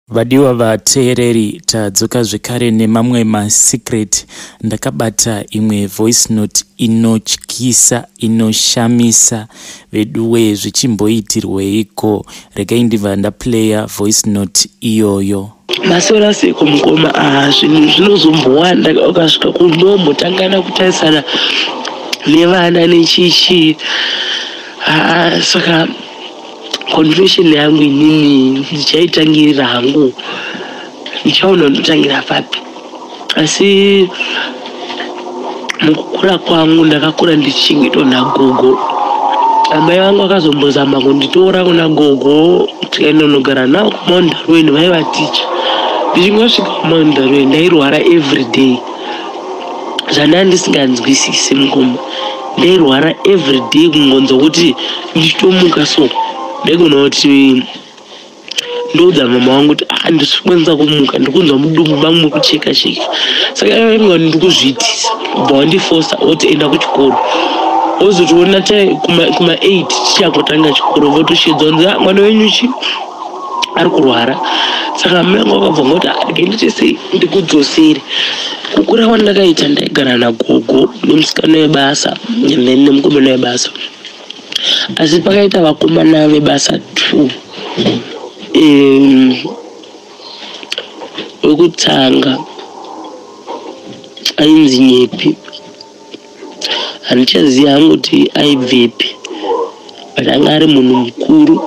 Vadiwa vateereri, tadzoka zvekare nemamwe masecret. Ndakabata imwe voice note inotyisa, inoshamisa. Veduwe, zvichimboitirweiko? Regai ndibva ndaplayer voice note iyoyo. Maswera seiko mukoma? Ah, zvinhu zvinozombowanda ukasvika kunombotangana kutarisana nevana nechichi. Ah, saka confession yangu inini ndichaitangirira hangu, ndichaona ndotangira papi. Asi mukukura kwangu ndakakura ndichichengetwa nagogo. Amai vangu vakazombozama kunditora kuna gogo, tikaendonogara navo kuMount Darwin, vaiva ticha. Ndichingosvika kuMount Darwin ndairwara everyday, zvandanga ndisinganzwisisi mukoma. Ndairwara everyday, kungonzwa kuti ndichitomuka so ndaigona kuti ndoudza mama vangu kuti, "Ah, ndisi kukwanisa kumuka, ndikunzwa mudumbu mangu mukucheka cheka." Saka vainga ndiri kuzviitisa, ubva wandifosa woti enda kuchikoro. Wozotiona kuma 8 tichangotanga chikoro, votoshedza kunzi, "Ah, mwana wenyu chi ari kurwara." Saka amai vangu vakabva ngoti, "Ah, regai ndiite sei, ndikudzosere." Kukura kwandakaita ndaigara nagogo nemusikana webasa and then nemukomana webasa. Asi pakaita vakomana vebasa two. Wekutanga ainzi Nyepi, handichaziva hangu kuti aibvepi, but anga ari munhu mukuru.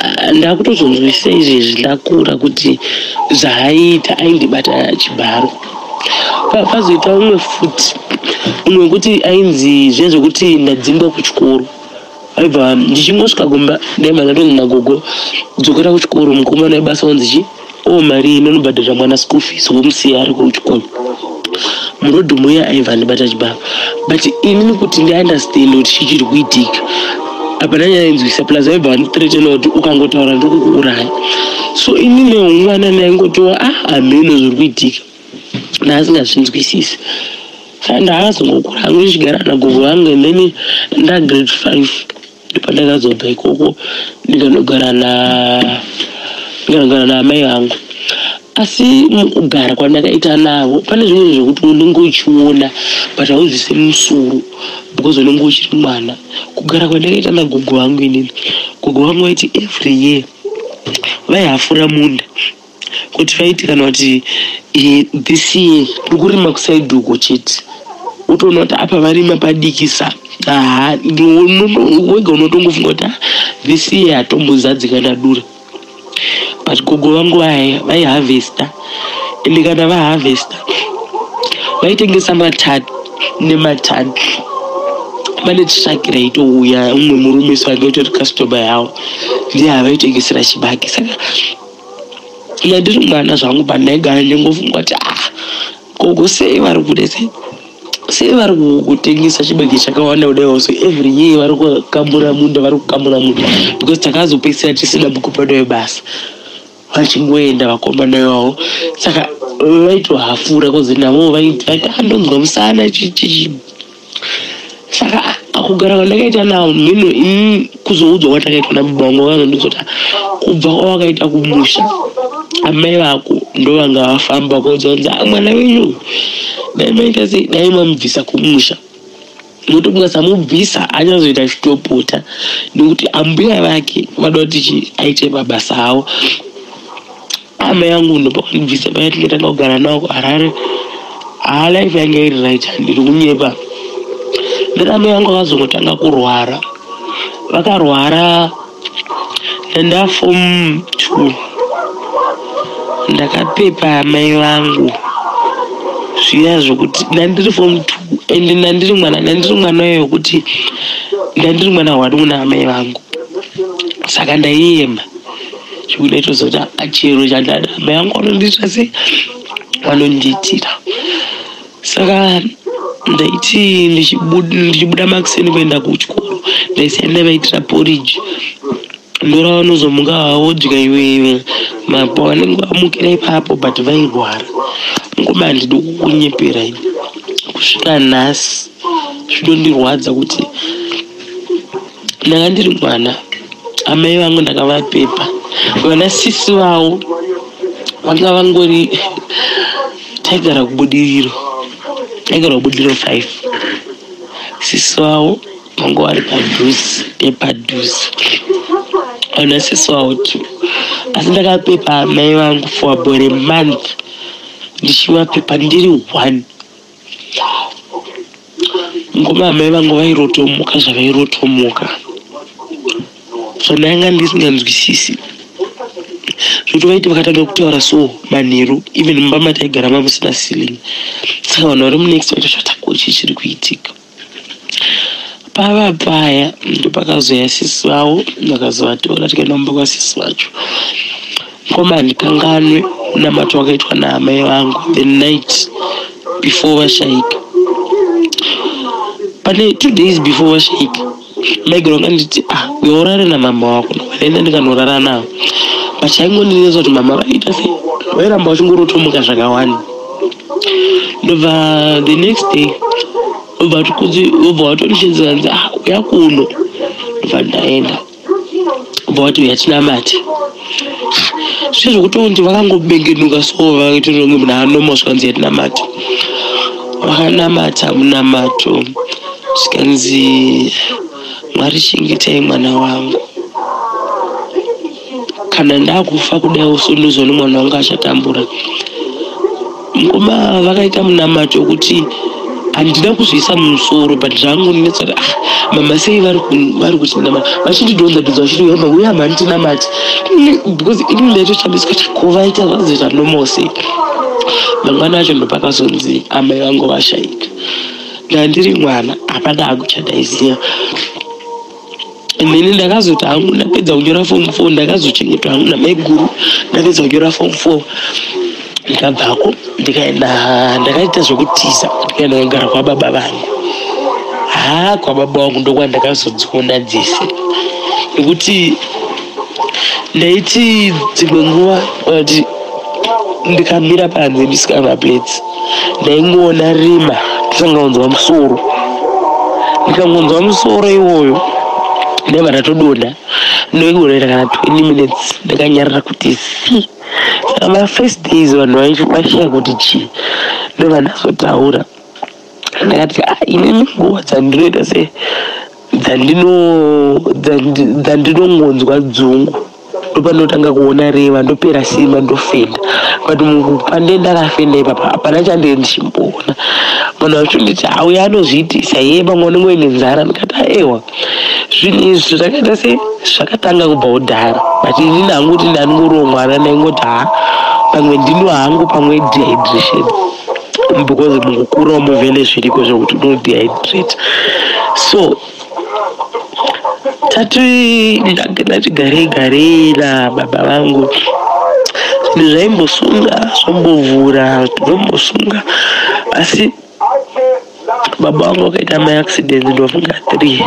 Ah, ndakutozonzwisisa izvezvi ndakura kuti zvaaiita aindibata chibharo. Pazoita umwe futi, umwe wekuti ainzi zviya zvekuti ndadzingwa kuchikoro, aibva ndichingosvika kumba ndaibva ndatonzi nagogo, "Dzokera kuchikoro." Mukomana webasa wanzi chi o mari inonobhadharira mwana school fees, womusiya ari kuchikoro murodhi muya, aibva andibata chibharo. But inini kuti ndiunderstand kuti chii chiri kuitika, hapana nyaya inzwisa. Plus vaibva vandithreatena kuti ukangotaura ndokukuuraya. So inini mwana ndaingotiwa, ah, hameno zviri kuitika, ndaasingazvinzwisisi. Saka ndakazongokura hangu ndichigara nagogo vangu and then ndagrade 5 ndopandakazobva ikoko ndikanogara naamai vangu. Asi mukugara kwandakaita navo pane zvimwe zvekuti unenge uchiona but hauzvise musoro because unenge uchiri mwana. Kugara kwandakaita nagogo vangu inini, gogo vangu vaiti every year vaihafura munda kuti vaiti kana kuti this year tiri kurima kuside uko chete, utoona kuti apa varima padikisa. Aha, wega unotongofunga kuti, "Ah, this year hatombozadzi kana dura." But gogo vangu vaya vaihavhesta, ende kana vahavhesta vaitengesa matani nematani. Pane truck raitouya, umwe murume so anga itori customer yavo, ndiye avaitengesera chibage. Saka ndandiri mwana zvangu, pandaigara ndingofunga kuti, ah, gogo sei vari kuda sei vari kutengesa chibage chakawanda kudaiwo? So every year vari kukamura munda, vari kukamura munda, because takazopedzisira tisina mukomana webasa, vachingoenda vakomana ivavo. Saka vaitohafura kuzi navo vaiti andonzwa musana chichichi. Saka kugara kwandakaita navo mhino ini, kuzoudzwa kwatakaitwa nababa vangu, vanondiudza kuti kubva kwawakaita kumusha amai vako ndovanga vafamba kuudza kunzi, "Ah, mwana wenyu dai maita sei, dai mamubvisa kumusha, nokuti mukasamubvisa achazoita chitopota, nekuti ambuya vake vada kuti chi aite mabasa avo." Amai vangu ndopakandibvisa paya, tingetanga kugara navo kuHarare. Haa, life yanga iri right, handiri kunyepa. Then amai vangu vakazongotanga kurwara, vakarwara ndanda form 2. Ndakapepa amai vangu zviya zvokuti ndandiri form 2 and ndandiri mwana wekuti ndandiri mwana wadi kuna amai vangu. Saka ndaiyema zvekuti ndaitoziva kuti chero chandada amai vangu vanondiitira sei, vanondiitira. Saka ndaiti ndichibuda makuseni kuenda kuchikoro, ndaisiya ndavaitira porridge, ndora vanozomuka vodya iwewe mapo vanenge vamukira ipapo. But vairwara ngoma, handidi kukunyepera ini. Kusvika nhasi zvinondirwadza kuti ndanga ndiri mwana, amai vangu ndakavapepa. Vana sisi vavo vanga vangori, taigara kuBudiriro, taigara kuBudiriro 5. Sisi vavo vanga vari padhuze nepadhuze, vana sisi vavo two. Asi ndakapepa amai vangu for about a month, ndichivapepa ndiri one. Ngoma amai vangu vairotomuka zvavairotomuka, zvandanga ndisinganzwisisi, zvokuti vaiti vakatanga kutaura so manheru, even mumba mataigara mamusina ceiling, saka vanhu vari munext vaitoshata, ko chii chiri kuitika? Pava paya ndopakazoya sisi vavo, vakazovatora, tikaenda mumba kwasisi vacho. Ngoma handikanganwe munamato wakaitwa naamai vangu the night before vashaika, pane 2 days before vashaika. Maiguru vakanditi, "Ah, uyaurare namama wako." Ndaenda ndikanorara navo, but chaingondinetsa kuti mama vaiita sei, vairamba vachingorotomuka zvakawanda. Ndobva the next day obva kunzi, obva watondishedzera, nzi, "Ah, uya kuno." Ndobva ndaenda, obva wati, "Uya tinamate." Zviye zvekutonti vakangobengenuka so, vaitotonge munhu anoma, zvikanzi, "Yatinamate." Vakanamata munamato, zvikanzi, "Mwari, chengetai mwana wangu. Kana ndakufa kudai so, ndozoni mwana wangu achatambura." Ngoma vakaita munamato wekuti handina kuzviisa mumusoro, but zvangondinetsa kuti, ah, mama sei vari kutinamata, vachindidhonza dhonza, vachiti, "Uya, uya mhani, tinamate," because ini ndaitoshamiswa kuti ko vaita zvazoita normal sei. Mangwana acho ndopakazonzi amai vangu vashaika. Ndandiri mwana, hapana hangu chandaiziva. And then ndakazoti hangu ndapedza kunyora Form 4, ndakazochengetwa hangu namaiguru. Ndapedza kunyora Form 4, ndikabvako, ndikaenda, ndakaita zvekutiza, ndikaenda kugara kwababa vangu. Haa, kwababa vangu ndokwandakazodziona dzese, nekuti ndaiti dzimwe nguva kuti ndikamira panze ndisika maplates, ndaingoona rima, ndisangaonzwa musoro. Ndikangonzwa musoro iwoyo, ndaibva ndatodonha, ndoigorera kana 20 minutes ndakanyarara kuti si. Saka mafirst days vanhu vaishaya kuti chii. Ndobva ndazotaura, ndakati, "Ah, inini nguva dzandinoita se dzandinongonzwa dzungu, ndopanotanga kuona reva, ndopera simba, ndofenda." But pandee ndakafenda ipapa, hapana chandee ndichimboona. Vanhu vachonditi, "Auya anozviitisa iye, pamwe unenge uine nzara." Ndikati, "Aewa, zvinhu izvi zvakaita se zvakatanga kubva kudhara." But inini hangu kuti ndandingoriwo mwana, ndaingoti, "Ha, pamwe ndino hangu, pamwe dehydration," because mukukurawo muvhele zviriko zvekuti unodehydrate. So tati ndati garei garei nababa vangu, zvinhu zvaimbosunga, zvombovhura, zvombosunga. Asi baba vangu vakaita maaccidents, ndofunga three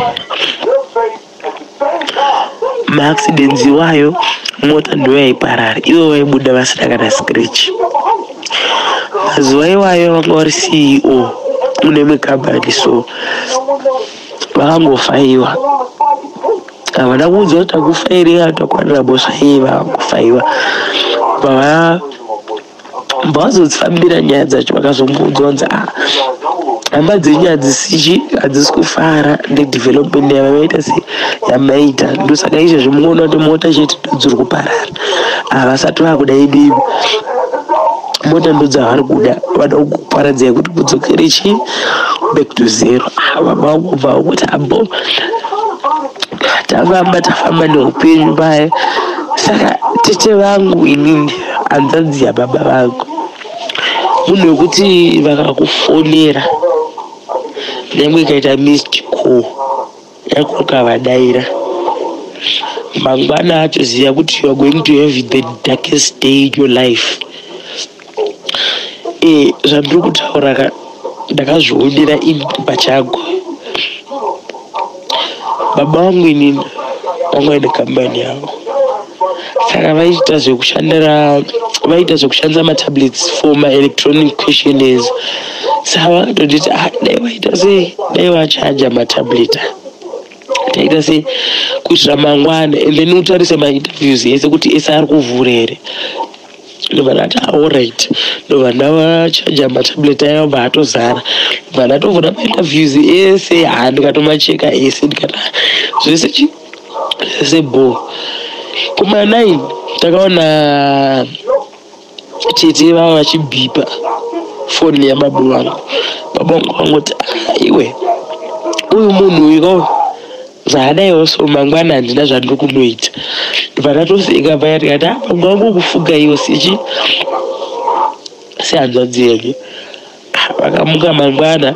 maaccidents iwayo. Mota ndo yaiparara, ivo vaibuda vasina kana scratch. Mazuva iwayo vanga vari CEO mune imwe kambani, so vakangofaiwa, havana kuudzwa kuti takufairira, takwanira bosva iyi. Vakangofaiwa, vazodzifambira nyaya dzacho, vakazongoudzwa kunzi, "Ah, hama dzenyu hadzisichi, hadzisi kufara nedevelopment yavaita se yamaita. Ndosaka izvezvi munoona kuti mota chete ndodziri kuparara. Havasati vakuda idini, mota ndodzavari kuda, vada kuparadzai kuti kudzokere chi back to zero." Ah, baba vangu bva kuti abo tafamba, tafamba neupenyu paya. Saka tete vangu inini, hanzvadzi yababa vangu, munhu wekuti vakakufonera, nyange ikaita missed call yako, ukavadaira mangwana achoziva kuti you are going to have the darkest day in your life. Zvandiri kutaura ka, ndakazvionera ini pachangu. Baba vangu inini vanga vaine kambani yavo, saka vaiita zvekushandira, vaiita zvekushandisa matablets for maelectronic questionnaires. Saka vakatonditi, "Ah, dai waita sei, dai wachaja matablet." Taita sei kuitira mangwana, and then utarise mainterviews ese kuti ese ari kuvhura here. Ndobva ndati, "Alright." Ndobva ndavachaja matablet aya, obva atozara. Ndobva ndatovhura mainterviews ese, ha, ndikatomacheka ese, ndikati, "Ah, zvese chi zvese bho." Kuma 9 takaona tete vava vachibhipa foni yababa vangu. Baba vangu vangoti, "Ah, iwe, uyu munhu uyu kauyu zvaadaiwo, so mangwana handina zvandiri kunoita." Ndobva ndatoseka paya, tikati, "Ah, baba vangu kufuga iwo sechi sehanzvadzi yenyu." Ah, vakamuka mangwana,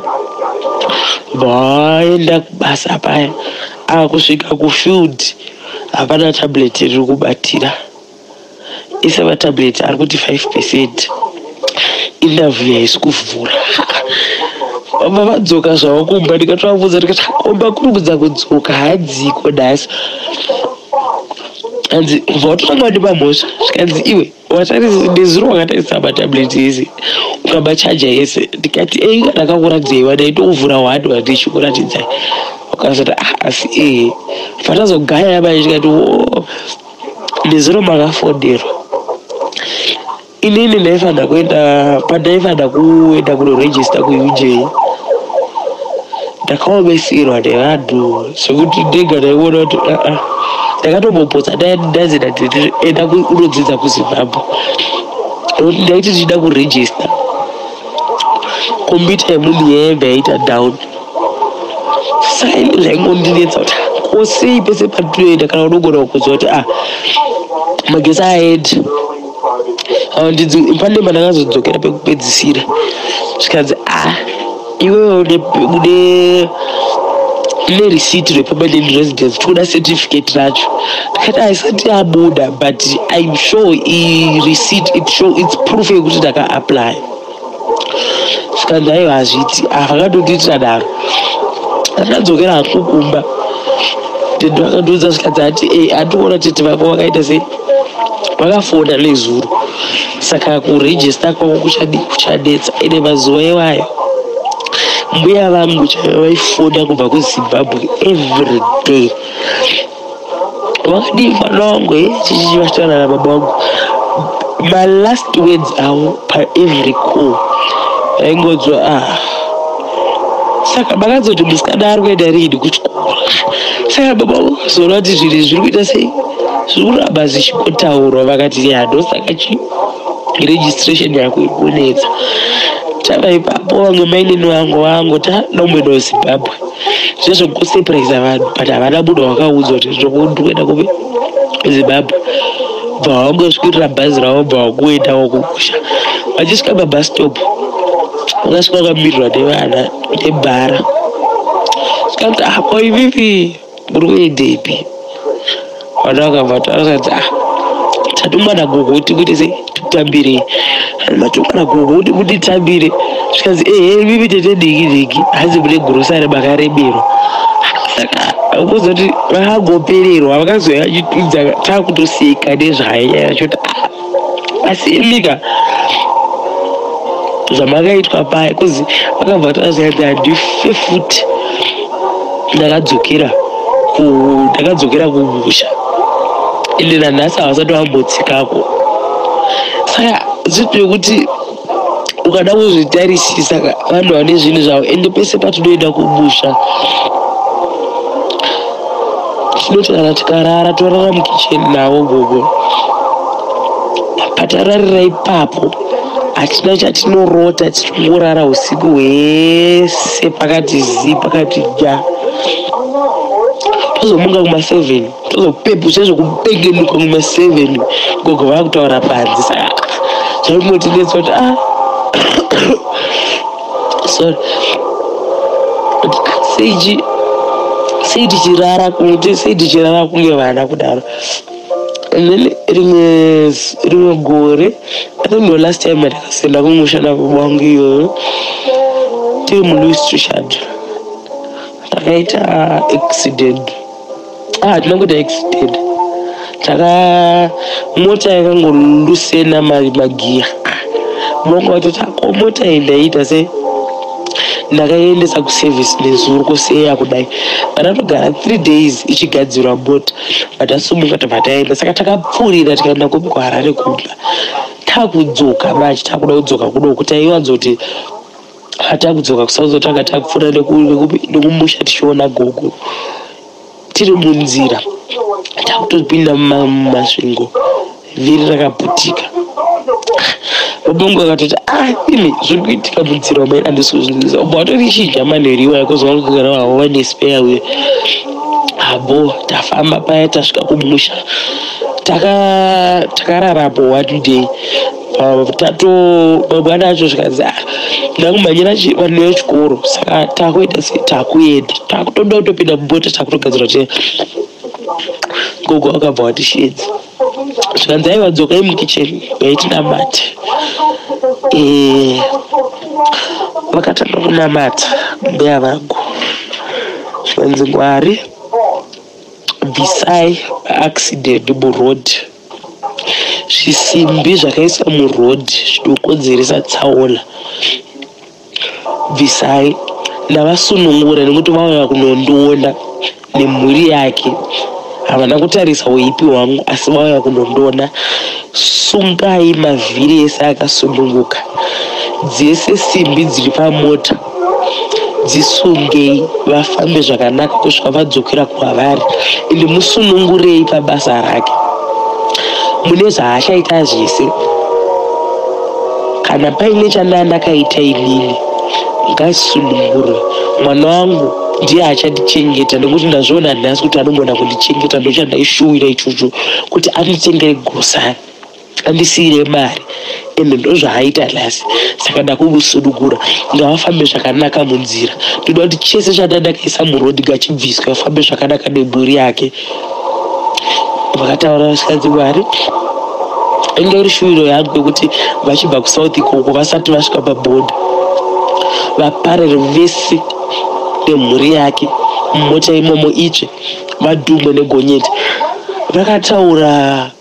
vaenda kubasa paya. Akusvika kufield, hapana tablet riri kubatira. Ise matablet ari kuti 5%, interview haisi kuvhura. Vabva vadzoka zvavo kumba. Ndikatovabvunza, ndikati, "Komba kurumidza kudzoka, hadziko nhasi?" Hanzi ubva watotanga wandipa mhosva, zvikanzi, "Iwe watarisa nezuro, wakatarisa matablet ese, ukamachaja ese." Ndikati, "Ei, kana kakuratidzaiwa, ndaitokuvhura one wandichikuratidzai." Wakazoti, "Ah, asi ehe." Patazogaya mai, ndikati, "O, nezuro makafonerwa. Inini ndaifanira kuenda, pandaifanira kuenda kunorejista kuUJ, ndakaomesirwa nevanhu zvekuti ndega ndaiona kuti aa, ndakatombopotsa ndanzi ndati enda unodzidza kuZimbabwe, nokuti ndaiti ndichida kurejista, kombiyuta yemunhu yaibva yaita down. Saka ini zvaingondinetsa kuti kosei pese patinoenda, kana unogona kukudzwa kuti ah, magesi aenda." Pane pandakazodzokera pekupedzisira, zvikanzi, "Ah, iwewe une nereceipt repermanent residence, tikuda certificate racho." Ndikati, "Haisati yabuda, but I'm sure ireceipt it show, it's proof yekuti ndakaapply." Zvikanzi, "Aiwa, hazviti." Vakandondiitira daro. Ndakadzokera hangu kumba. Tete vakandiudza, zvikanzi, ati e andikuona tete vako vakaita sei, vakafona nezuro, saka kurejista kwako kuchadi kuchanetsa. Ende mazuva iwayo mbuya vangu chaivo vaifona kubva kuZimbabwe every day, "Vakadii mwana wangu?" E chichichi vachitaura nababa vangu. Malast words avo paevery call vaingodzwa, "Ah, saka makazoti musikana ari kuenda rini kuchikoro?" Saka baba vangu vakazoona kuti zvinhu zviri kuita sei, zviri kuramba zvichingotaurwa, vakati, "Ya, ndosaka chi registration yako iri kunetsa." Tava ipapo, vamwe mainini vangu vangoti domboenda kuZimbabwe zvezvekusurprise vanhu, but havana munhu wakaudzwa kuti ndiri kuenda kupi, kuZimbabwe. Bva vangosvikirira bhazi ravo, bva vakuendawo kumusha. Vachisvika pabus stop, vakasvika vakamirirwa nevana nebhara. Zvikanzi, "Ah, ko ivivi muri kuendepi?" Vana vakabva taura, "Ah, tatumwa nagogo kuti kuite sei, tikutambirei." "Matumwa nagogo kuti munditambire?" Zvikanzi, "Ehe, vivi tete diki diki, hanzi mune gurosari makaremerwa." Saka kuzoti vakangopererwa, vakazouya vachitudza, takutoseka nezvayo yacho kuti, "Ah, asi imika zvamakaitwa paya." Kuzi vakabva tazikanzi, "Handife futi ndakadzokera kumusha." Ende nanhasi havasati vambotsikako. Saka zvinhu zvekuti ukada kuzvitarisisa, vanhu vane zvinhu zvavo. Ende pese patinoenda kumusha, tinoti kana tikarara, torara mukicheni navo gogo. Patararira ipapo hatina chatinorota, tichingorara usiku hwese pakati zi pakati ja. Tozomuka kuma 7, tozopepu sezvokupengenuka kuma 7, gogo vakutaura panze. Saka zvaingotinetsa kuti, ah, sorry, kuti sei sei tichirara kuti sei tichirara kunge vana kudaro. And then rimwe gore, I think the last time yandakasenda kumusha nababa vangu iyoyo, tiri muLouis Trichardt, takaita accident. Ah, hatina kuita accident, taka mota yakangolusena magiya. Bongo vatoti, "Ako mota iyi ndaita sei?" Ndakaiendesa kuservice nezuro kuseya kudai, panatogara 3 days ichigadzirwa mota. Vatasumuka, tabva taenda. Saka takapfuurira, tikaenda kupi? KuHarare kumba. Takudzoka manje, takuda kudzoka kudoku, taiwanzoti hatakudzoka kuSouth, tanga takupfuura nekumusha tichiona gogo. Tiri munzira, takutopinda muMasvingo, vhiri rakaputika. Babongo akatoti, "Ah, imi, zviri kuitika munzira umu handisi." Ubva watorichinja manheru iwaya, kuzi kugara havo vane spare wheel abo. Tafamba paya, tasvika kumusha, takararapo one day. Tato mangwana acho zvikanzi, "Ah, ndakumhanyira vanhu vechikoro." Saka takuita sei? Takuenda, takutoda kutopinda mumota, takutogadzira kuti gogo akabva watishedza, zvikanzi, "Aiwa, dzokai mukicheni, vaitinamate." Vakatanga kunamata mbuya vangu, zvikanzi, "Mwari, bvisai accident muroad, zvisimbi zvakaiswa muroad zvinokonzeresa tsaona, bvisai. Ndavasunungura nekuti vauya kunondiona nemhuri yake. Havana kutarisa uipi hwangu, asi vauya kunondiona. Sungai mavhiri ese akasununguka, dzese simbi dziri pamota dzisungei, vafambe zvakanaka kusvika vadzokera kwavari. Ende musunungurei pabasa rake mune zvaachaita zvese. Kana paine chandaa ndakaita inini, ngasunungurwe. Mwana wangu ndiye achandichengeta, nekuti ndazviona nhasi kuti anogona kundichengeta. Ndochandaishuwira ichocho, kuti anditengere grocery, andisiyire mari, ende ndozvaaita nhasi. Saka ndakumusunungura, ngavafambe zvakanaka munzira. Ndoda kuti chese chandandakaisa muroad ngachibviswe, vafambe zvakanaka nemhuri yake." Vakataura vasikadzi, "Mwari, inge iri shuwiro yangu yekuti vachibva kuSouth ikoko, vasati vasvika pabhodha, vaparere vese nemhuri yake mumota imomo, itsve, vadhumwe negonyeti." Vakataura.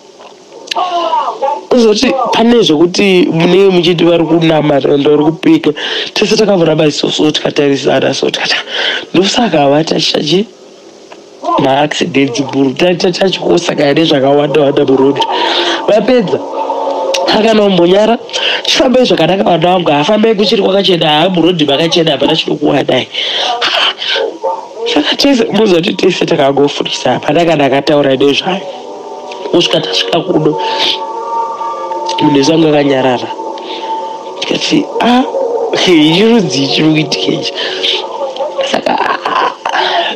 Kuzoti pane zvekuti munenge muchiti vari kunamata ende vari kupika, tese takavhura maziso, tikatarisana so, tikati ndosaka vatachachi maaccidents buru tachikosakana nezvakawanda wanda muroad. Vapedza akanombonyara, "Chifambai zvakanaka, vana vangu, hafambai kuchiri kwakachena, haa, muroad makachena, hapana chinokuwadai." Saka tese muzoti tese takangofurisa, hapana kana akataura nezvayo kusvika tasvika kuno. Munhu wese anga akanyarara. Tikati, "A, chirudzi chiri kuitika ichi?" Saka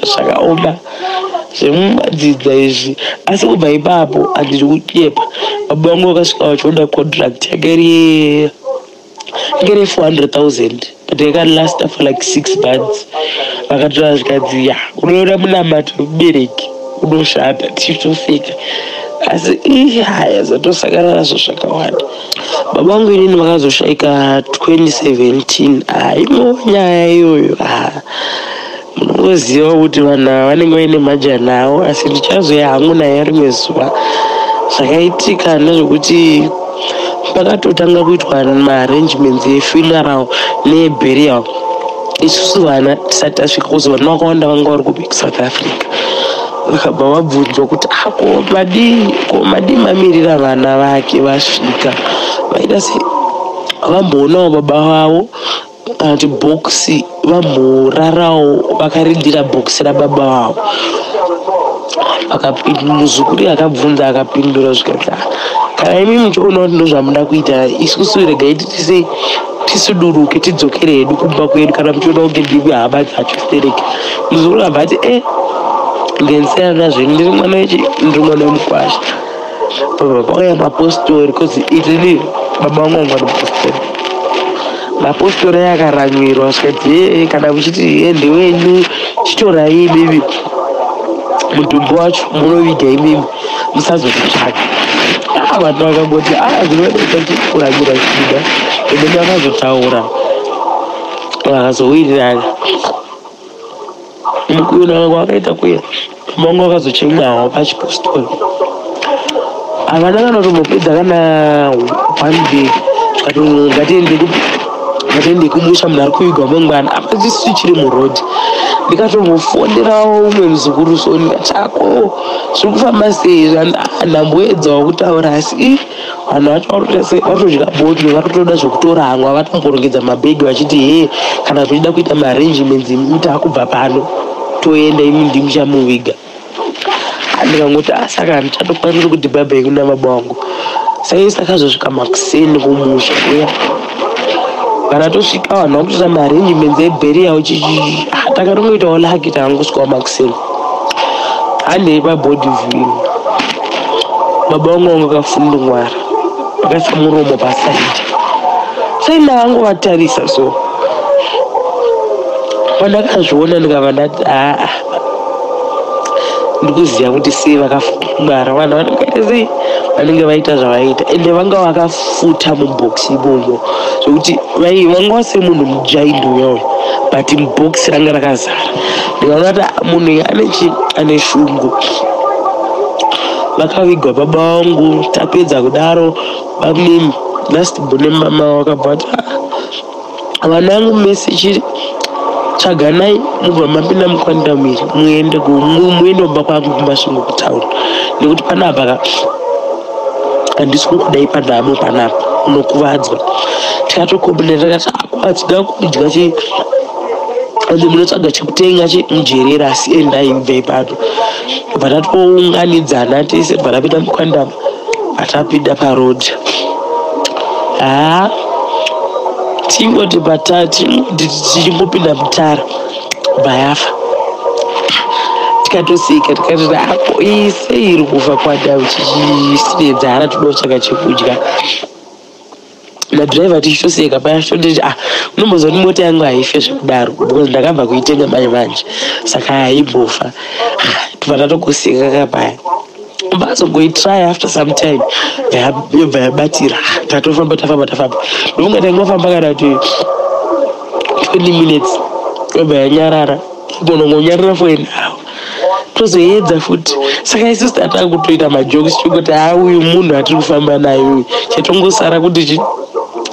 zvakaoma zvemumadzidza izvi. Asi kubva ipapo, handiri kunyepa, baba vangu vakasvika vachiona contract yanga iri 400 000, but yakalasta for like 6 months. Vakatora, zvikanzi, "Ya, unoona munamato wemubereki unoshanda." Tichitoseka, asi ii, haya, zatosangana nazvo zvakawanda. Baba vangu inini vakazoshayika 2017. Haimwewo nyaya iyoyo, ha, munongoziva kuti vanhu ava vanenge vaine majana avo, asi ndichazoya hangu naye rimwe zuva. Zvakaitika ndezvekuti pakatotanga kuitwa maarrangements efuneral neburial, isusu vana tisati tasvika, kuzi vana vakawanda vanga vari kupi? KuSouth Africa. Vakabva vabvunzwa kuti, "Ah, ko madii, ko madii mamirira vana vake vasvika, vaita sei, vamboonawo baba vavo, kana kuti bhokisi, vamborarawo vakarindira bhokisi rababa vavo?" Muzukuru akabvunza, akapindura zvikanzi, "Ah, kana imi muchiona kuti ndozvamuda kuita, isusu regai titisei, tisuduruke, tidzokere hedu kumba kwedu, kana muchiona kunge ndimi hama dzacho stereke." Muzukuru abva ati, "E, ndensiyana zvenyu, ndiri mwana wechi, ndiri mwana wemukwasha." Pabva pauya mapostori, cause itini baba vangu vanga vari mupostori. Mapostori aya akaramwirwa, zvikanzi, "Ee, kana muchiti hende wenyu, chitorai imimi mutumbi wacho, munoviga imimi, musazotitsvaka." Ah, vanhu vakangoti, "A, zvinodaita kuramira chida." Ende vakazotaura, vakazowirirana. Mukuona wakaita kuya, vangu vakazochemwawo pachipostori, havana kana kutombopedza kana one day, tikati ngatiende kupi? Ngatiende kumusha, munhu ari kuvigwa mangwana. Apa tisu tichiri muroad, ndikatombofonerawo umwe muzukuru, so ndikati, "Ako zviri kufamba sei?" Ndamboedzawo kutaura, asi i vanhu vacho varikuita sei? Vatodya body, varikutoda zvekutorangwa, vatomborongedza mabhegi vachiti, "He, kana tichida kuita maarrangements, imi taakubva pano, toenda, imi ndimuchamuviga." Ndikangoti, "Saka handichatokwanisi kuti bye bye kuna baba vangu." Sai takazosvika makuseni kumusha uya. Kana tosvika, vanhu vakutoita maarrangements eburial. Chichi takatongoitawo lucky, takangosvikawo makuseni. Handei pabody viewing. Baba vangu vanga vakafundungwara, vakaisa muromo paside. Sai ndakangovatarisa, so pandakazviona ndikabva ndati, "Aa, ndikuziva kuti sei vakafungwara. Vanhu vanenge sei vanenge vaita zvavaita." Ende vanga vakafuta mubhokisi imomo zvokuti vanga vasiri munhu mugiant uya uya, but mubhokisi ranga rakazara. Ndikaona kuti munhu uyu ane chi ane shungu. Vakavigwa baba vangu. Tapedza kudaro, bamnini last born mama vakabva vati, "Ah, vana vangu mese, chiri tsvaganai mubva mapinda muQuantum iri, muende muende kumba kwangu kuMasvingo kutauni, nekuti panapa ka handisi kukudai panhamo, panapa unokuvadzwa." Tikatokombinera, takati, "Akwatsida kudya chi ende munotsvaga chekutenga chimujerera, asi endai, bvei pano." Bva tatounganidzana tese, bva tapinda muQuantum, patapinda paroad, haa, tingoti tingoti tichingopinda mutara, bva yafa. Tikatoseka, tikatoti, "Ako iyi sei iri kufa Quantum chichisine nzara, toda kutsvaga chekudya?" Nadhiraivha tichitoseka paya, tototi, "Ah, unomboziva kuti mota yangu haife zvekudaro, because ndakabva kuitenga manje manje, saka haimbofa." Tobva tatogoseka kapaya. Vazongoitry after some time, yobva yabatira. Tatofamba, tafamba, tafamba, ndofunga taingofamba kana kuti 20 minutes, yobva yanyarara. Igonongonyarara for an hour, tozoedza futi. Saka isusu tatanga kutoita majokes, chikuti, "Ha, uyu munhu atiri kufamba naye uyu, chatongosara kuti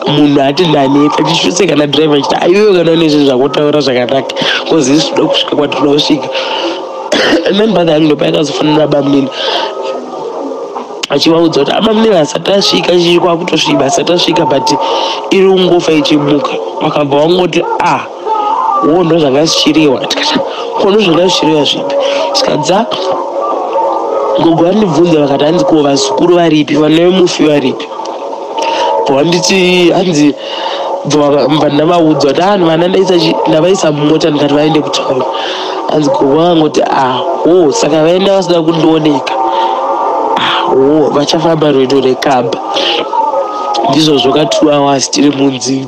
munhu ati ndaneta." Tichitoseka nadhiraivha chiti, "Aiwewe, kana une zvinhu zvakutaura zvakanaka, because isu toda kusvika kwatinoda kusvika." Then brother yangu ndopaakazofonera bamunini achivaudza kuti abamunini asati asvika, chichi kwakutosviba, asati asvika, but iri kungofa ichimuka. Vakabva vangoti, "A, wo, ndo zvanga zvichiriwa." Tikati, "Ko, ndo zvanga zvichiriwa zvipi?" Tikadza gogo vandibvunza, vakati, "Hanzi ko vazukuru varipi? Vana vemufi varipi?" Bva hanzi bva ndavaudza kuti anhu vana ndavaisa mumota, ndikati vaende kutauni. Hanzi gogo vangoti, "Aho, saka vaenda vasina kundioneka? Aho, vachafamba rwendo rekamba." Ndizvozvo ka, 2 hours tiri munzi,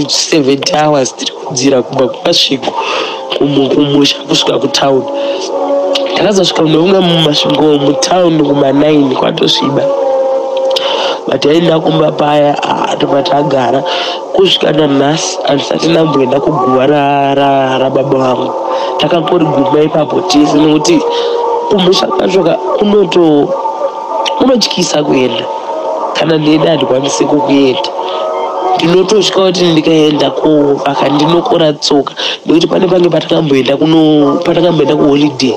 70 hours tiri kunzira kubva kuMasvingo kumusha kusvika kutauni. Takazosvika munounga muMasvingo mutauni kuma9, kwatosviba. But taenda kumba paya, tobva tagara kusvika nanhasi. Handisati ndamboenda kuguva rababa vangu. Takangoriguma ipapo tese, nekuti kumusha kwacho kunoto kunotyisa kuenda. Kana ndenda handikwanisi kukuenda, ndinototya kuti ndikaenda kovaka ndinokora tsoka, nekuti pane pange patakamboenda kuno patakamboenda kuholiday,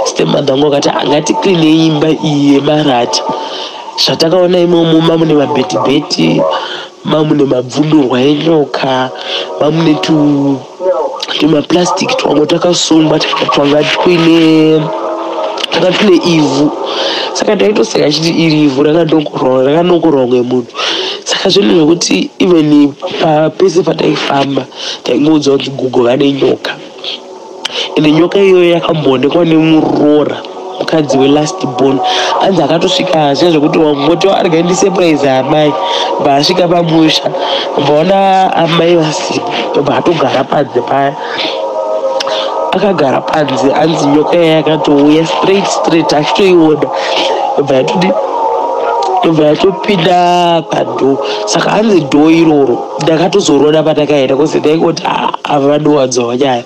stepmother vangu vakati, "Ngatiklinei imba iyi yemarata." Zvatakaona imomo, mamune mabhetibheti, mamune mabvundurwa enyoka, mamune tumaplastic twamwe twakasungwa, twanga twine twanga twine ivhu. Saka taitoseka chiti iri ivhu rakanokorwa ngemunhu. Saka zvinhu zvekuti even pese pataifamba taingoudzwa kuti gogo vane nyoka. Ende nyoka iyoyo yakamboonekwa nemuroora, mukadzi welast born. Anzi akatosvika zviya zvekuti wangoti, "Arega ndisurprise amai." Bva asvika pamusha, bvaona amai vasipo, bva atogara panze paya. Akagara panze, anzi nyoka iya yakatouya straight straight, achitoiona, bva yatodi, yobva yatopinda padoor. Saka hanzi door iroro ndakatozorona patakaenda, cause ndaingoti, "Ava vanowanzawo nyaya."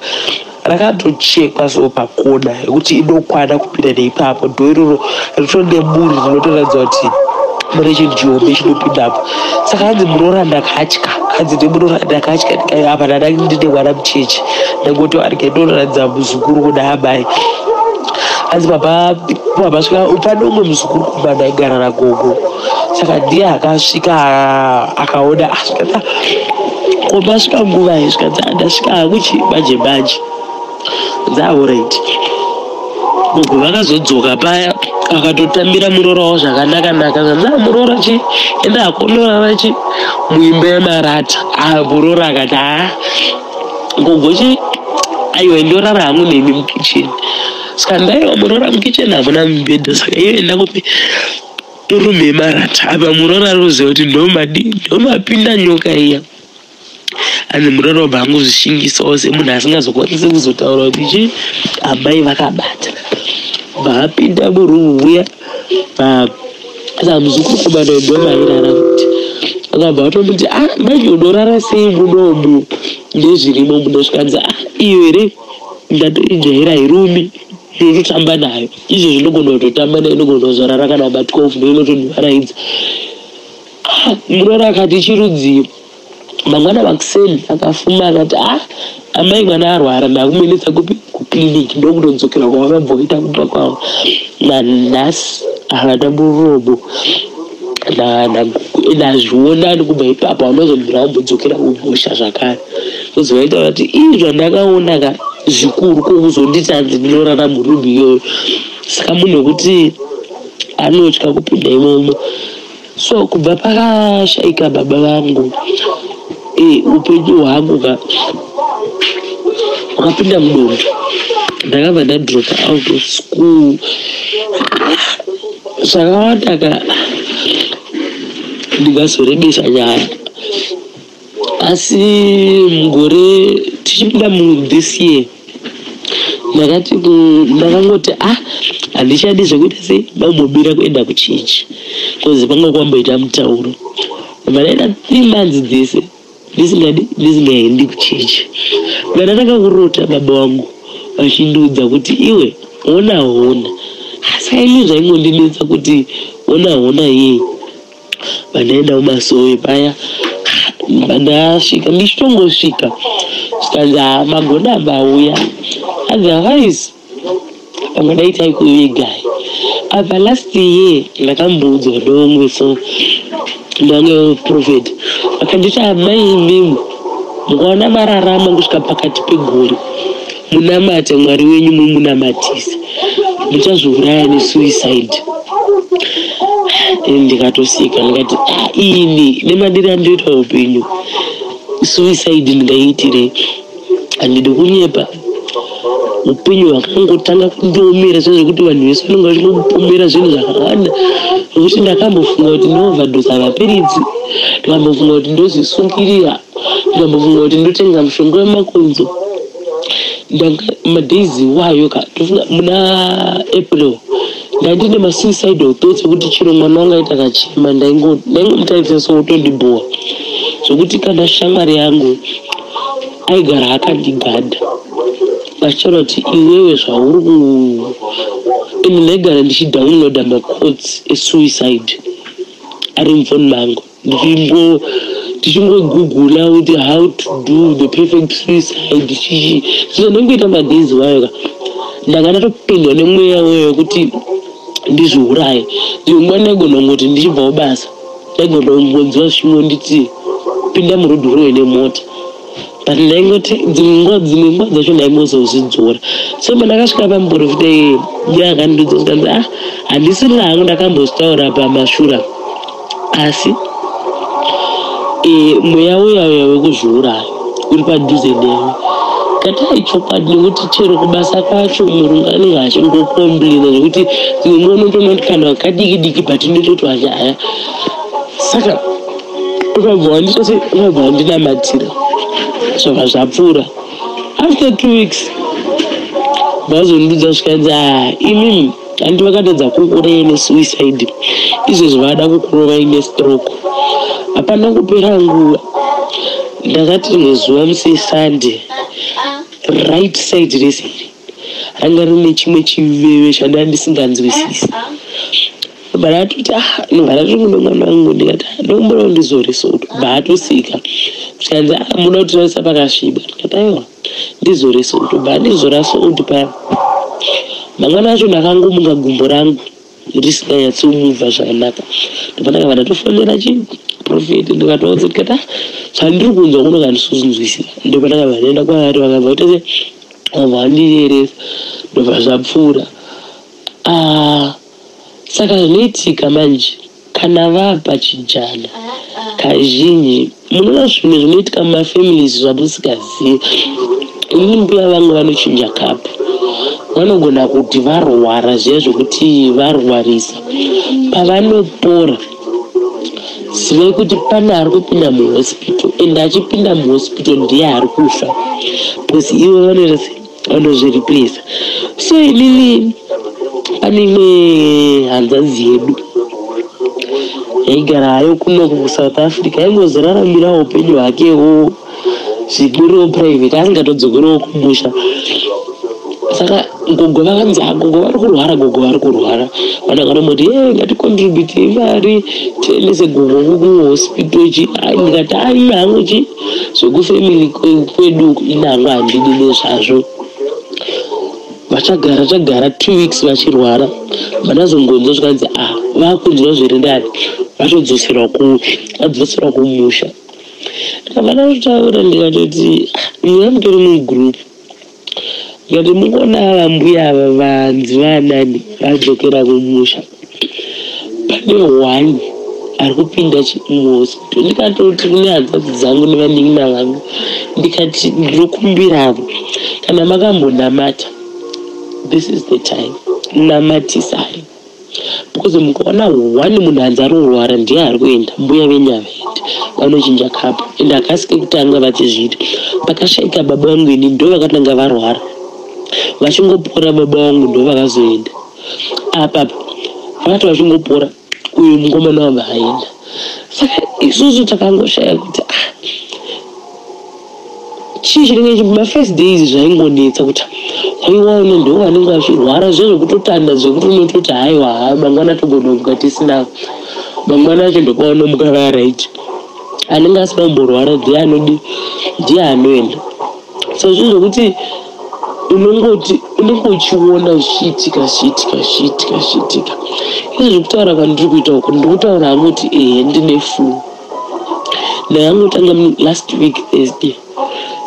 Rakatochekwa so pakona yekuti inokwana kupinda neipapo. Door iroro ritori neburi rinotoratidza kuti mune chinhu chihombe chinopindapo. Saka hanzi muroora ndakatya. Hanzi nemuroora ndakatya, apa ndada ndine mwana mucheche, ndangoti arege ndoratidza muzukuru kuna amai. Hanzi baba baba svika pane umwe muzukuru kumba ndaigara nagogo, saka ndiye akasvika akaona, asvika ko masvika nguva iyi? Svikanzi ndasvika hangu manje manje. Dzaorit gogo vakazodzoka paya, akatotambira muroora wavo zvakanaka naka. Zvanzi muroora chi enda hakonorara chi muimba yemarata. Muroora akati, "Ha gogo chi, aiwa, ndorara hangu nemi mukicheni." Saka ndaiwa muroora, mukicheni hamuna mubhedha, saka iyo enda kupi? Murumu yemarata. Apa muroora ari kuziva kuti ndomadi ndomapinda nyoka iya. Hanzi muroora wabva angozvishingisawo semunhu asingazokwanisi kuzotaura kuti chi amai vakabata. Vaapinda murumu muya, saka muzukuru kumana ndomairara futi. Akabva atomuti, "A manje unorara sei munomu ndezvirimo muno?" Zvikanzi, "A iyo here, ndatoijaira, irumi ndinototamba nayo izvo, zvinogona kutotamba nayo, inogona kuzorara kana ma12, ndoinotondivaraidza." Muroora akati, "Chirudzii?" Mangwana makuseni akafuma akati, "A amai, mwana arwara, ndakumenesa kupi? Kukliniki." Ndokutodzokera kwavakabvoita kumba kwavo. Nanhasi havana muromo ndazviona kubva ipapo, haunazobvira wambodzokera kumusha zvakare. Kuzovaita vati, "Ii zvandakaona ka zvikuru, kokuzonditi hanzi ndinorara murumu iyoyo." Saka munhu wekuti anotya kupinda imomo. So kubva pakashaika baba vangu, upenyu hwangu ka hwakapinda mudondo. Ndakabva ndadropa out of school, zvakawanda ka, ndingazorebesa nyaya. Asi mugore tichipinda muthis year, ndakati ndakangoti, "Ah, handichadi zvekuita sei, ndambomira kuenda kuchechi," because panga kwamboita mutauro. Ndabva ndaita 3 months dzese ndisingadi, ndisingaendi kuchechi. Ndandatanga kurota baba vangu vachindiudza kuti, "Iwe, ona hona." Saka ini zvaingondinetsa kuti ona hona yei. Vandaenda mumasowe paya, ndasvika, ndichitongosvika zvikanzi, "Ha, magona mauya." Hanzi, "Havaisi pamwe daitai kuvigai." Apa last year ndakamboudzwa neumwe, so ndange prophet vakanditi, "Amai, imimi mukaona mararama kusvika pakati pegore, munamate Mwari wenyu, mumunamatise, muchazviuraya nesuicide." Ndikatosika, ndikati, "Ah, ini nemadiro andinoita upenyu, suicide ndingaiitirei?" Handidi kunyepa, upenyu hwakangotanga kundiomera sezvekuti vanhu vese vanenge vachingopomera zvinhu zvakawanda, nokuti ndakambofunga kuti ndinooverdose mapiritsi, ndikambofunga kuti ndozvisungirira, ndikambofunga kuti ndotenga mushonga wemakonzo. Ndanga madays iwayo ka, tofunga muna April, ndandine masuicidal thoughts ekuti chero mwana wangu aita kachema, ndaingomutarisa so otondibhowa, zvokuti kana shamwari yangu aigara akandigadha vachitaura kuti, "Iwewe zvauri ku." Ende ndaigara ndichidownloada maquotes esuicide ari mufoni mangu, ndichingogugula kuti how to do the perfect suicide, chichi. So ndingoita madays wayo ka, ndanga ndatopindwa nemweya weyo wekuti ndizviuraye. Dzimwe nguva ndaigona kungoti ndichibvawo basa, ndaigona kungonzwa zvichingonditi, "Pinda murodhi urove nemota." But ndaingoti dzimwe nguva dzacho ndaingozozvidzora. So pandakasvika pamuprofita iye, ndiye akandiudza, zvikanzi, "Ah, handisirira hangu, ndakambozvitaura pamashura, asi mweya uya uya wekuzviuraya uri padhuze newe." Katai chokwadi, nekuti chero kubasa kwacho murungu anenge achingocomplaina, zvekuti dzimwe nguva unotoona kuti kana kadiki diki, but inototi wachaya. Saka ukabva wandita sei, ukabva wandinamatira, zvabva zvapfuura. After 2 weeks vazondiudza, zvikanzi, "A imimi, handi vakatadza kukuuraya nesuicide, izvezvi vada kukurovai nestroke." Hapana kupera nguva, ndakati rimwe zuva musi Sunday, right side rese iri ranga rine chimwe chiveve chandanga ndisinganzwisisi. Ndobva ndatoti, ah, ndobva ndatoti kune mwana wangu, ndikati, ah, ndokumbura ndizore salt. Bva atosika, zvikanzi, ah, muda kutirarisa pakasviba? Ndikati, aiwa, ndizore salt. Bva ndizora salt paya. Mangwana acho ndakangomuka gumbo rangu risinganyatsomuvha zvakanaka. Ndobva ndakabva ndatofonera chiprofeti, ndikatoudza, ndikati, ah, zvandiri kunzwa kuno kandisozvinzwisisa. Ndobva ndakabva ndaenda kwavari, vakabva vaita se vabva vandiyeresa, ndobva zvapfuura. Ah, saka zvinoitika manje kana vapachijana, kazhinji munoona zvimwe zvinoitika mumafamilies zvamusingazivi. Ini mbuya vangu vanochinja kapu. Vanogona kuti varwara zviya zvokuti varwarisa, pavanopora zivai kuti pane ari kupinda muhospital, ende achipinda muhospital ndiye ari kufa, because ivo vanoita se vanozvireplaca. So inini pane imwe hanzvadzi yedu yaigara hayo kunoku kuSouth Africa, yaingozoraramirawo upenyu hwakewo zviburiwo private, asingatodzokerewo kumusha. Saka gogo vakanzi, "Ah, gogo vari kurwara, gogo vari kurwara." Vanhu vakatomoti, e, ngaticontributei mari tiendese gogo kuhospital chi. Ai, ndikati, ai, hangu chi zvekufamily kwedu ini hangu handidi nezvazvo. Vachagara chagara 2 weeks vachirwara, vandazongonzwa zvikanzi, ah, vakunzwa zviri ndani, vatodzoserwa ku vadzoserwa kumusha. Ndikabva ndatotaura, ndikatoti, ah, mutori mugroup, ndikati, mukuona ava mbuya ava vanzi vanani vadzokera kumusha, pane one ari kupinda muhospital. Ndikatoti kune hanzvadzi dzangu nevanin'ina vangu, ndikati, ndinokumbiravo kana makambonamata, this is the time, namatisai, because mukaona one munhu hanzi ari kurwara, ndiye ari kuenda. Mbuya venyavaende vanochinja kapu, ende hakasi kekutanga vachizviita. Pakashaika baba vangu, ini ndo vakatanga varwara, vachingopora baba vangu ndo vakazoenda. Apapa vakati vachingopora, uyu mukomana wabva aenda. Saka isusu takangoshaya kuti, ah, chii chinenge mafirst days zvaingonetsa kuti waiwaone ndo vanenge vachirwara zve zvekutotanda, zvekuti unototi, haiwa, ha, mangwana togonomuka tisina. Mangwana acho ndopaunomuka varaiti, anenge asina kumborwara ndiye anodi, ndiye anoenda. So zvinhu zvokuti unongoti unenge uchiona zvichiitika, zvichiitika, zvichiitika, zvichiitika. Izvo zvekutaura kwandiri kuita uku, ndiri kutaura hangu kuti ehe, ndine flu. Ndakangotanga last week Thursday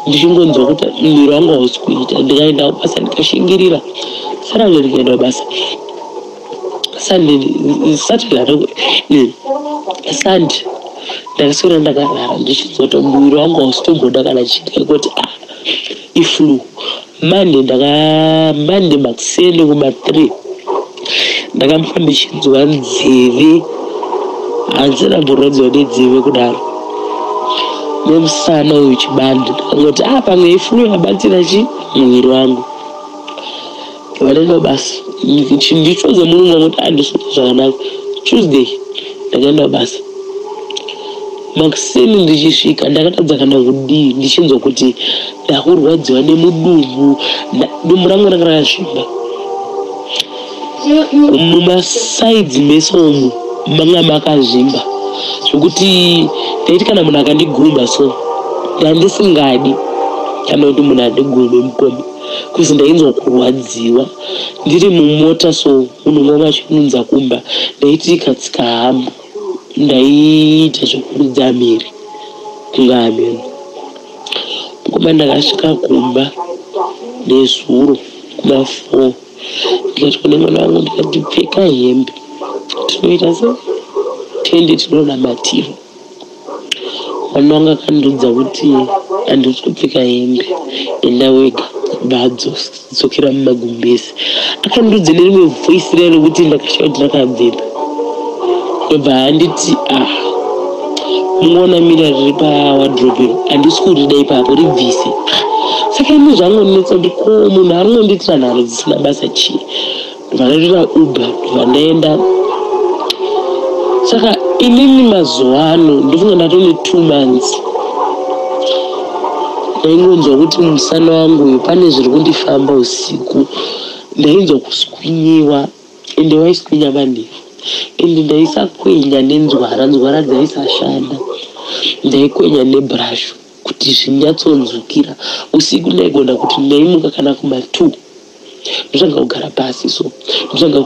ndichingonzwa kuti muviri wangu hausi kuita. Ndikaenda kubasa, ndikashingirira. Saturday ndikaenda kubasa, Sunday, Saturday, Sunday ndakaswera ndakarara ndichinzwa kuti muviri wangu hausi tomboda kana chii, kuti ah, iflu. Monday ndaka Monday makuseni kuma-3 ndakamuka ndichinzwa nzeve, handisina mborwadziwa nenzeve kudaro, nemusana uyu chibandi. Ndakangoti, ah, pamwe iflu yabatsira chi muviri wangu. Vanoenda basa, ndichiudza murume wangu kuti handisi zvakanaka. Tuesday ndakaenda basa makuseni, ndichisvika ndakatadza kana kudii, ndichinzwa kuti ndakurwadziwa nemudumbu. Dumbu rangu ranga rakazvimba, mumasides mese umu manga makazvimba, zvokuti ndaiti kana munhu akandigumba so, ndandisingadi kana kuti munhu andigumbe mukoma, kuzi ndainzwa kurwadziwa. Ndiri mumota so, munhu wanga achinunza kumba, ndaiti ikatsika hamu ndaiita zvekuridza mhiri kunge hameno. Mukoma, ndakasvika kumba nezuro kuma4, ndikati kune mwana wangu, ndikati, pfeka hembe, tinoita se tiende tinonamatirwa. Mwana wangu akandiudza kuti, handisi kupfeka hembe, enda wega. Vadzokera mumagumbezi, akandiudza nerimwe voice riya rekuti ndakashaya kuti rakabvepa. Ndobva handiti, ah, mungoona mirror riri pawardrobe iro, handisi kurida ipapo, ribvise. Saka ini zvangonetsa kuti ko munhu ari ngondiitira nharo dzisina basa chii? Ndobva ndatora Uber, ndobva ndaenda. Saka inini mazuva ano ndofunga ndatone 2 months ndaingonzwa kuti musana wangu uyu pane zviri kundifamba. Usiku ndainzwa kuswinyiwa, ende waiswinya manheru. Ende ndaisakwenya nenzwara, nzwara dzaisashanda. Ndaikwenya nebrush kuti zvinyatsonzwikira. Usiku ndaigona kuti ndaimuka kana kuma 2, ndotanga kugara pasi, so ndotanga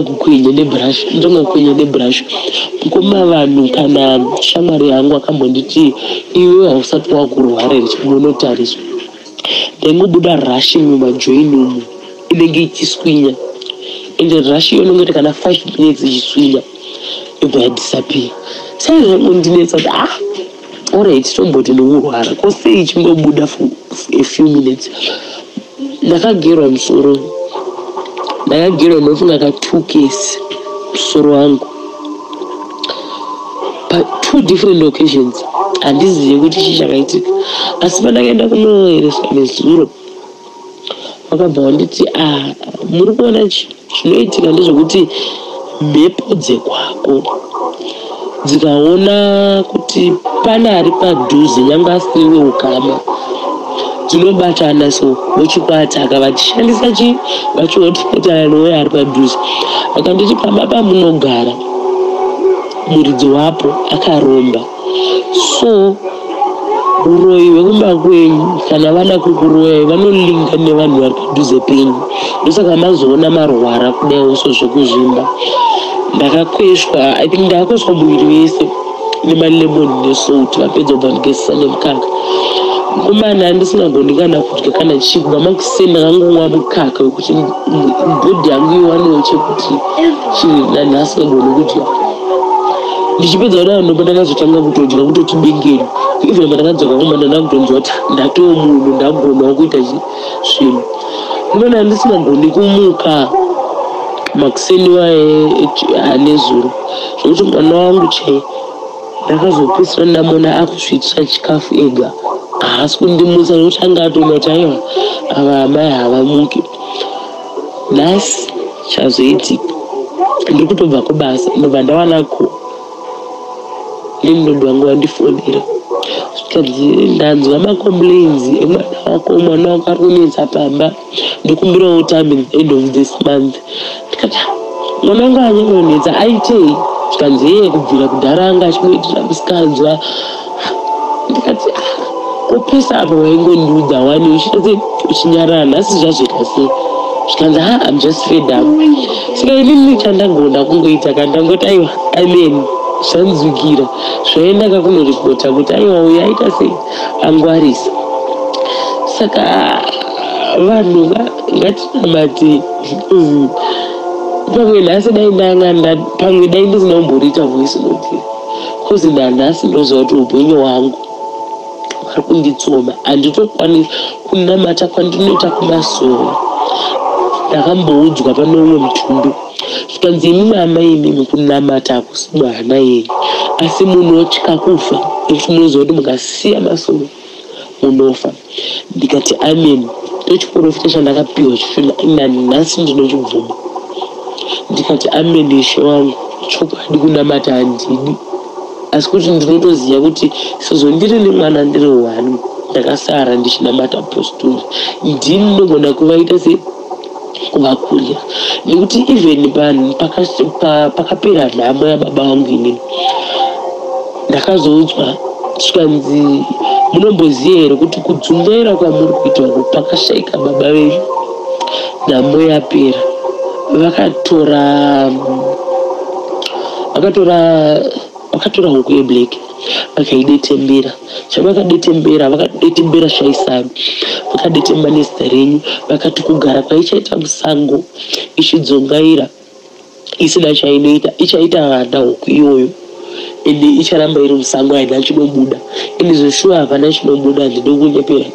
kukwenya nebrush, ndotanga kukwenya nebrush. Mukoma, vanhu, kana shamwari yangu akambonditi, "Iwe hausati wakurwara here? Chimbonotariswa." Ndaingobuda rash mumajoin umu, inenge ichiswinya, ende rash iyo inongoti kana 5 minutes ichiswinya, yobva yadisappear. Sai zvangondinetsa kuti, ah, alright, tomboti ndikurwara, ko sei ichingobuda for a few minutes? Ndakagerwa musoro, ndakagerwa ndofunga ka two case musoro wangu pa2 different occasions. Handizivi kuti chii chakaitika, asi pandakaenda kunoereswa nezuro, vakabva vanditi, "Ah, muri kuona, zvinoitika ndezvekuti mhepo dzekwako dzikaona kuti pane ari padhuze, nyange asiri weukama, dzinobatana, so vochikwataka vachishandisa chi vachihotspotana nouyo ari padhuze." Vakanditi pamba pamunogara, muridzi wapo akaromba, so uroyi hwekumba kwenyu, kana vada kukuroyai, vanolinga nevanhu vari padhuze penyu. Ndosaka mazoona marwara kudaiwo. So zvekuzvimba, ndakakweshwa, I think ndakakweshwa muviri wese nemalemon nesalt. Vapedza, kubva ndigezesa nemukaka. Mukomana, handisingagoni kana kudya kana chii. Kubva makuseni ndakangomwa mukaka wekuti body yangu iwanewo chekuti chii. Nanhasi ngagoni kudya. Ndichipedza kudaro, ndopa ndakazotanga kutodya, kutoti bengeni. Even pandakadzoka kumba, ndanda kutonzwa kuti ndatoo munhu, ndagonawo kuita zvinhu. Ndimana handisingagoni kumuka makuseni waye anezuro, zvokuti mwana wangu chai ndakazopedzisira ndamona akuzviitira chikafu ega. Haasi kundimutsa nekuti anga atoona kuti aiwa, ava amai havamuki. Nhasi chazoitika, ndiri kutobva kubasa, ndobva ndawana ko landlord wangu wandifonera, zvikanzi, "Ndanzwa macomplains emwana wako. Mwana wako ari kunetsa pamba. Ndikumbirawo time in the end of this month." Ndikati, "Mwana wangu anyanyonetsa aitei?" Zvikanzi, "Yeye, kubvira kudhara anga achingoitira musikanzwa." Ndikati, "Ah, kopesa apa waingondiudza wani, uchiita sei uchinyarara? Nhasi zvazvoita sei?" Zvikanzi, "Ha, I'm just fed up." Saka inini chandagona kungoita ka, ndangoti, "Aiwa, amen, zvanzwikira." Zvaenda kakunoripota kuti aiwa, uyu aita sei, angwarisa. Saka vanhu ngatinamate. Pamwe nhasi dai ndanga, pamwe dai ndisina kumboriita voice note, cause nanhasi ndoziva kuti upenyu hwangu vari kunditsoma. Handitokwanisi kunamata kwandinoita kumasoro. Ndakamboudzwa pane umwe mutumbi, zvikanzi, "Imi mama, imimi kunamata hakusi mwana yenyu, asi munotya kufa nekuti munoziva kuti mukasiya masoro munofa." Ndikati, "Amen." Ndochiprofita chandakapiwa chicho, nanhasi ndinochibvuma. Ndikati, "Amen, Ishe wangu, chokwadi kunamata handidi, asi kuti ndinotoziva kuti sezvo ndiri nemwana, ndiri one, ndakasara ndichinamata postori, ndini ndinogona kuvaita se kuvakurira." Nekuti even pakapera nhamo yababa vangu, inini ndakazoudzwa, zvikanzi, "Munomboziva here kuti kudzungaira kwamuri kuita uku, pakashaika baba venyu, nhamo yapera, vakatora huku yeblack, vakaidetembera. Chavakadetembera, vakadetembera shaisano, vakadetemba nezita renyu. Vakati kugara kwaichaita musango ichidzongaira isina chainoita, ichaita vana huku iyoyo, ende icharamba iri musango, haina chinobuda." Ende zveshuwa hapana chinobuda. Handinokunyepera,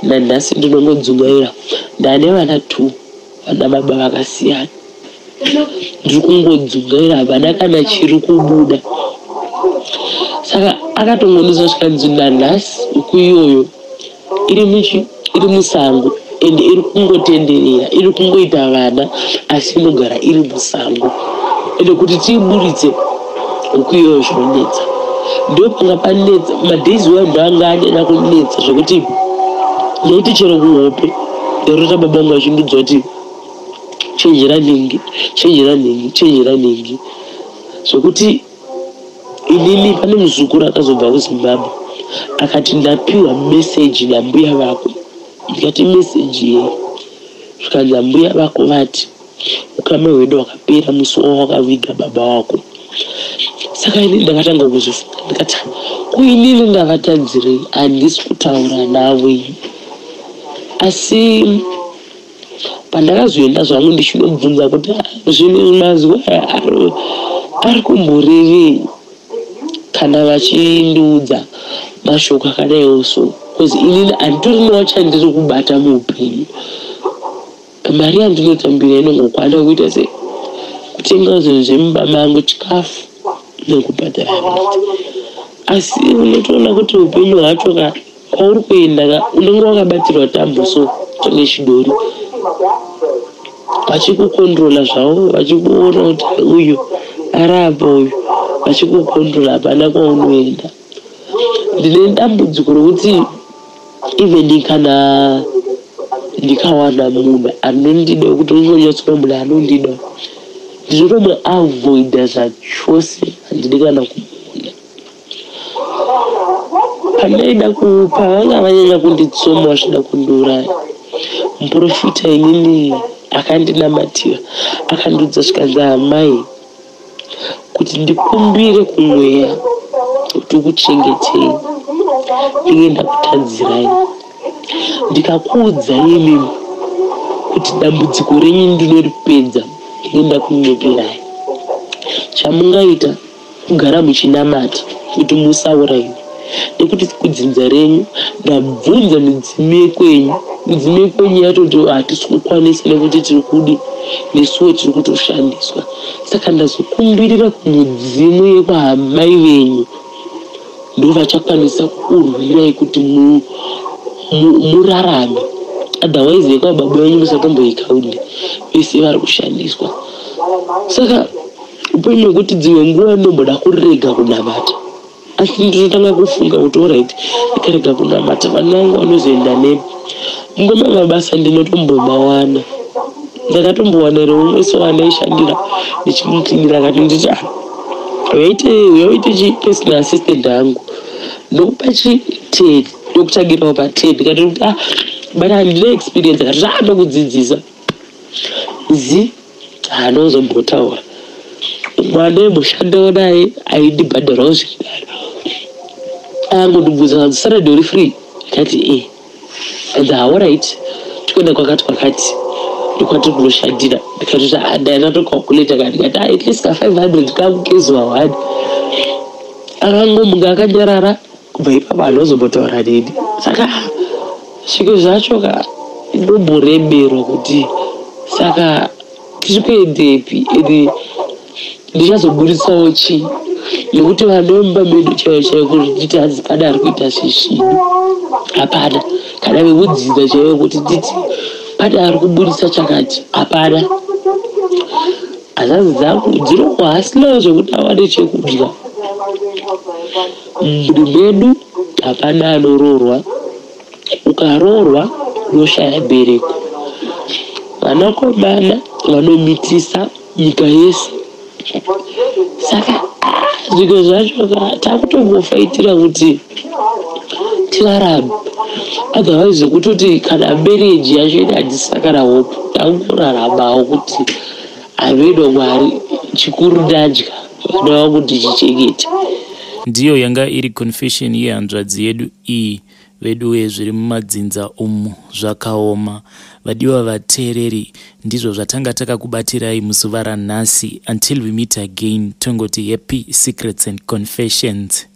nanhasi ndinongodzungaira. Ndane vana two, vana baba vakasiyana. Ndiri kungodzungaira, hapana kana chiri kubuda. Saka akatongonisa, zvikanzi, nanhasi huku iyoyo iri muchi iri musango, ende iri kungotenderera, iri kungoita vana, asi inogara iri musango. Ende kuti tiiburitse huku iyoyo zvinonetsa. Ndo panga panetsa madays wayo, ndo anga anyanya kunetsa, zvekuti ndaiti chero kuhope ndarota baba vangu vachindiudza kuti Chenjera nhingi, chenjera nhingi, chenjera nhingi, zvekuti inini pane muzukuru akazobva kuZimbabwe akati, "Ndapiwa meseji nambuya vako." Ndikati, "Meseji yei?" Zvikanzi, "Ambuya vako vati ukama hwedu hwakapera musi wawakaviga baba wako." Saka inini ndakatanga kuzvifunga, ndikati, "Ko inini ndavatadzirei? Handisi kutaura navo ini." Asi pandakazoenda zvangu ndichinobvunza kuti, "Ah, zvinhu mazwi aya ari kumborevei kana vachindiudza mashoko akadaiwo?" So because inini handitorinawo chandiri kubata muupenyu. Mari yandinotambira inongokwana kuita sei? Kutenga zvinhu zvemumba mangu, chikafu nekubhadhara rent. Asi unotoona kuti upenyu hwacho ka, kwauri kuenda ka, unenge wakabatirwa tambo, so tonge chidori, vachikucontrola zvavo, vachikuona kuti uyu arapa uyu, vachikucontrola, hapana kwaunoenda. Ndine dambudziko rokuti even kana ndikawana munhu anondida, kuti ungonyatsoona munhu anondida, ndinotomuavoida zvachose, handidi kana kumuona. Pandaida pavanga vanyanya kunditsoma, vachida kundiuraya, muprofita inini akandinamatira, akandiudza, zvikanzi, "Amai, kuti ndikumbire kumweya kuti ukuchengetei, ndinge ndakutadzirai. Ndikakuudzai imimi kuti dambudziko renyu ndinoripedza, ndinge ndakunyeperai. Chamungaita kugara muchinamata kuti musaurayiwe, nekuti kudzinza renyu ndabvunza midzimu yekwenyu, midzimu yekwenyu yatoti hatisi kukwanisa, nekuti tiri kudi nesuwo tiri kutoshandiswa. Saka ndazokumbirira kumudzimu yekwaamai venyu, ndo vachakwanisa kurwirai kuti murarame. Otherwise yekwababa venyu musatomboikaundi, vese vari kushandiswa." Saka upenyu hwekuti dzimwe nguva ndomboda kurega kunamata, asi ndinotanga kufunga kuti, alright, ndikarega kunamata, vana vangu vanozoenda nepi? Ngoma mabasa ndinotombomawana, ndakatombowana reumwe so andaishandira ndichimucleanira, akati nditi, "Ah, uyaite chi personal assistant hangu, ndokupa chi 10, ndokutsvagirawo pa10." Ndikati kuti, "Ah, but handina experience." Akati, "Ah, ndokudzidzisa." Zi haanozombotaura mwana wemushandawo naye aindibhadharawo zviridaro, angondibvunza kanzi, "Saturday uri free?" Ndikati, "E." And, "Alright, tikuenda kwakati kwakati, ndokwatiri kunoshandira." Ndikatoti ndatocalculata ka, ndikati, "At least ka 500 kakukezuva one." Akangomuka akanyarara. Kubva ipapo handozombotaura neni. Saka sviko zvacho ka, ndomboremerwa kuti saka tiri kuendepi, ende ndichazoburitsawo chii? Nekuti vanhu vemumba medu chaivo chaivo, kuti nditi hanzi pane ari kuita zvisvinu, hapana. Kana vekudzidza chaivo, kuti nditi pane ari kuburitsa chakati, hapana. Hanzvadzi dzangu dziri kuhustlawo zvekuti awane chekudya. Mumhuri medu hapana anoroorwa, ukaroorwa unoshaya mbereko. Vanakomana vanomitisa nyika yese. Saka zvimwe zvacho ka, takutongofaitira kuti tirarame, otherwise kutoti kana marriage yacho ine, handisina kana hope. Tangoraramawo kuti hameno Mwari, chikuru ndadya, vana vangu ndichichengeta. Ndiyo yanga iri confession yehanzvadzi yedu iyi. Veduwe, zviri mumadzinza umu zvakaoma. Vadiwa vateereri, ndizvo zvatanga takakubatirai muzuva ranhasi. Until we meet again, tongoti happy secrets and confessions.